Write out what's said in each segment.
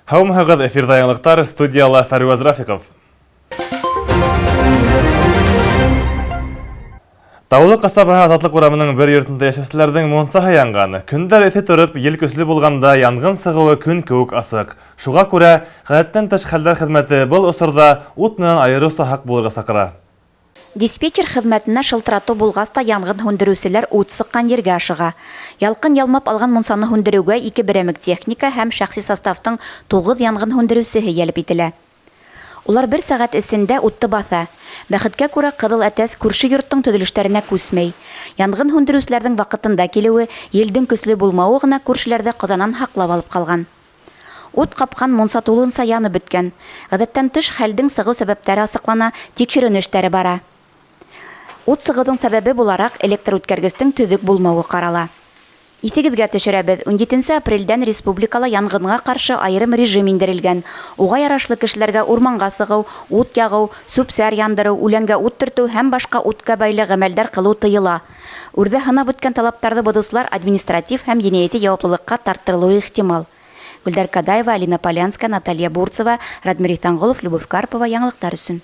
Һаумыһығыҙ, эфирҙа яңылыҡтар, студияла Фәрүәз Рафиҡов. Таулы ҡасабаһы Азатлыҡ урамының бер йортонда йәшәүселәрҙең мунсаһы янған. Көндәр эҫе тороп, ел көслө булғанда янғын сығыуы көн кеүек асыҡ. Шуға күрә ғәҙәттән тыш хәлдәр хеҙмәте был осорҙа ут менән айырыуса һаҡ булырға саҡыра. Диспетчер хеҙмәтенә шылтыратыу булғас та янғын һүндереүселәр ут сыҡҡан ергә ашыға. Ялҡын ялмап алған мунсаны һүндереүгә ике берәмек техника һәм шәхси составтың тугыз янгын һүндереүсеһе йәлеп ителә. Улар бер сәғәт эсендә утты баҫа. Бәхеткә күрә, ҡыҙыл әтәс күрше йорттоң төҙөлөштәренә күсмәй. Янгын һүндереүселәрҙең ваҡытында килеүе, елдең көслө булмауы ғына күршеләрҙе ҡазанан һаҡлап алып ҡалған. Ут ҡапҡан мунса тулыһынса янып бөткән. Ғәҙәттән тыш хәлдең сығыу сәбәптәре асыҡлана, тикшеренеү эштәре бара. Ут сығыуҙың сәбәбе булараҡ электр үткәргестең төҙөк булмауы ҡарала. Иҫегеҙгә төшөрәбеҙ, унетенсе апрелдән республикала янғынға ҡаршы айырым режим индерелгән. Уға ярашлы кешеләргә урманға сығыу, ут яғыу, сүп-сәр яндырыу, үләнгә ут төртөү һәм башҡа утҡа бәйле ғәмәлдәр ҡылыу тыйыла. Үрҙә һанап үткән талаптарҙы боҙоусылар административ һәм енәйәти яуаплылыҡҡа тарттырылыуы ихтимал. Гөлдәр Кадаева, Алина Полянская, Наталья Бурцева, Радмир Иҫәнғолов, Любовь Карпова яңылыҡтар өсөн.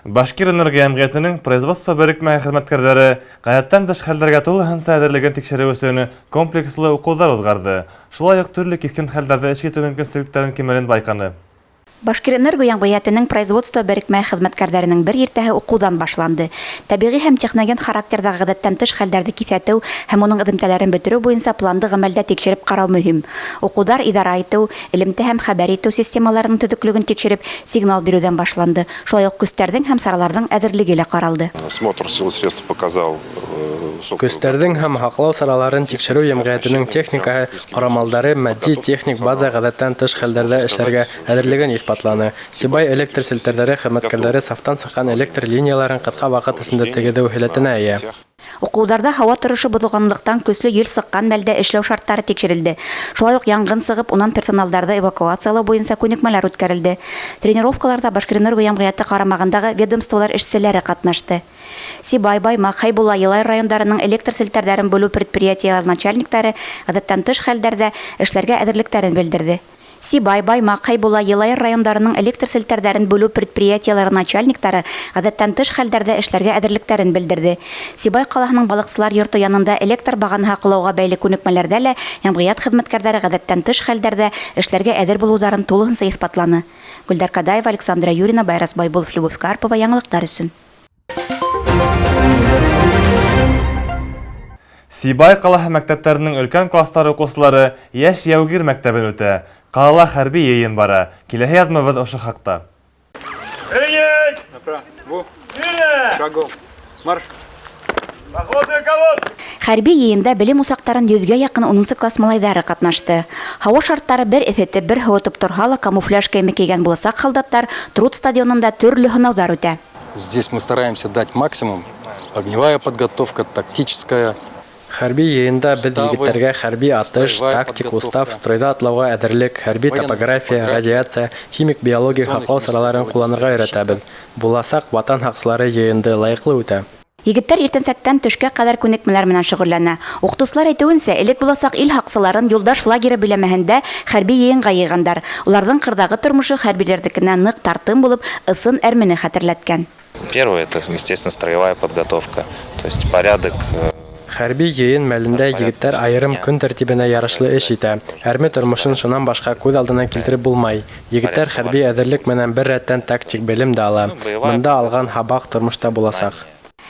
Башкирэнерго йәмғиәтенең производство берекмәһе хеҙмәткәрҙәре ғәҙәттән тыш хәлдәргә тулыһынса әҙерлеген тикшереү өсөн комплекслы уҡыуҙар уҙғарҙы. Шулай уҡ төрлө киҫкен хәлдәрҙә эш итеү мөмкинселектәрен кимәлен байҡаны. Башкирэнерго йәмғиәтенең производство берекмәһе хеҙмәткәрҙәренең бер иртәһе уҡыуҙан башланды. Тәбиғи һәм техноген характерҙағы ғәҙәттән тыш хәлдәрҙе киҫәтеү һәм уның эҙемтәләрен бөтөрөү буйынса планды ғәмәлдә тикшереп ҡарау мөһим. Уҡыуҙар идара итеү, элемтә һәм хәбәр итеү системаларының төҙөклөгөн тикшереп, сигнал биреүҙән башланды. Шулай уҡ көстәрҙең һәм сараларҙың әҙерлеге лә ҡаралды. Смотр сил и средств показал Көстәрҙең һәм һаҡлау сараларын тикшереү йәмғиәтенең техникаһы, ҡорамалдары, матди-техник база ғәҙәттән тыш хәлдәрҙә эшләргә әҙерлеген иҫбатланы. Сибай электр селтәрҙәре хеҙмәткәрҙәре сафтан сыҡҡан электр линияларын ҡыҫҡа ваҡыт эсендә тегеҙеү һәләтенә эйә. Уҡыуҙарҙа һауа торошо боҙолғанлыҡтан көслө ел сыҡҡан мәлдә эшләү шарттары тикшерелде. Шулай уҡ янғын сығып, унан персоналдарҙы эвакуациялау буйынса күнекмәләр үткәрелде. Тренировкаларҙа Башкирэнерго йәмғиәте ҡарамағындағы ведомстволар эшселәре ҡатнашты. Сибай, Баймаҡ, Хәйбулла, Йылайыр райондарының электр селтәрҙәрен бүлеү предприятиелары начальниктары ғәҙәттән тыш хәлдәрҙә эшләргә әҙерлектәрен белдерҙе. Сибай, Баймаҡ, Хәйбулла, Йылайыр райондарының электр селтәрҙәрен бүлеү предприятиелары начальниктары ғәҙәттән тыш хәлдәрҙә эшләргә әҙерлектәрен белдерҙе. Сибай ҡалаһының балыҡсылар йорто янында электр бағанаһы ҡолауға бәйле күнекмәләрҙә лә йәмғиәт хеҙмәткәрҙәре ғәҙәттән тыш хәлдәрҙә эшләргә әҙер булыуҙарын тулыһынса иҫбатланы. Гөлдәр Кадаева, Александра Юрина, Байрас Байбулов, Любовь Карпова яңылыҡтар өсөн. Сибай ҡалаһы мәктәптәренең өлкән кластары уҡыусылары йәш яугир мәктәбен үтә. Ҡалала хәрби йыйын бара. Киләһе яҙмабыҙ ошо хаҡта. Хәрби йыйында белем усаҡтарын йөҙгә яҡын унынсы класс малайҙары ҡатнашты. Һауа шарттары бер эҫетеп, бер һыуытып торһа ла, камуфляж кейеме кейгән буласаҡ һалдаттар Труд стадионында төрлө һынауҙар үтә. Здесь мы стараемся дать максимум. Огневая подготовка, тактическая. Хәрби йыйында беҙ егеттәргә хәрби атыш, тактик устав, стройҙа атлауға әҙерлек, хәрби топография, радиация, химик-биологик һаҡлау сараларын ҡулланырға өйрәтәбеҙ. Буласаҡ ватан һаҡсылары йыйынды лайыҡлы үтә. Егеттәр иртәнсәктән төшкә ҡәҙәр күнекмәләр менән шөғөлләнә. Уҡытыусылар әйтеүенсә, элек буласаҡ ил һаҡсыларын Юлдаш лагеры биләмәһендә хәрби йыйынға йыйғандар. Уларҙың ҡырҙағы тормошо хәрбиләрҙекенә ныҡ тартым булып, ысын әрмене хәтерләткән. Первое это, естественно, строевая подготовка, то есть порядок. Хәрби йыйын мәлендә егеттәр айырым көн тәртибенә ярашлы эш итә. Әрме тормошон шунан башҡа күҙ алдына килтереп булмай. Егеттәр хәрби әҙерлек менән бер рәттән тактик белем дә ала. Бында алған һабаҡ тормошта буласаҡ.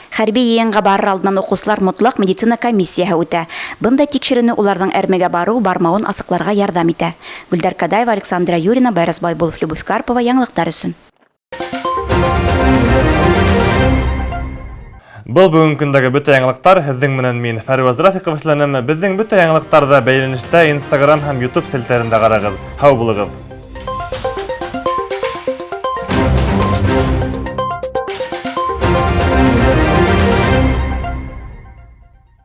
Хәрби йыйынға барыр алдынан уҡыусылар мотлаҡ медицина комиссияһы үтә. Бындай тикшеренеү уларҙың әрмегә барыу бармауын асыҡларға ярҙам итә. Гөлдәр Кадаева, Александра Юрина, Байрас Байбулов, Любовь Карпова яңылыҡтар өсөн. Был бөгөнгө көндәге бөтә яңылыҡтар. Һеҙҙең менән мин Фәрүәз Рафиҡов эшләнем. Беҙҙең бөтә яңылыҡтарҙы бәйләнештә Instagram һәм YouTube селтәрендә ҡарағыҙ. Һау булығыҙ.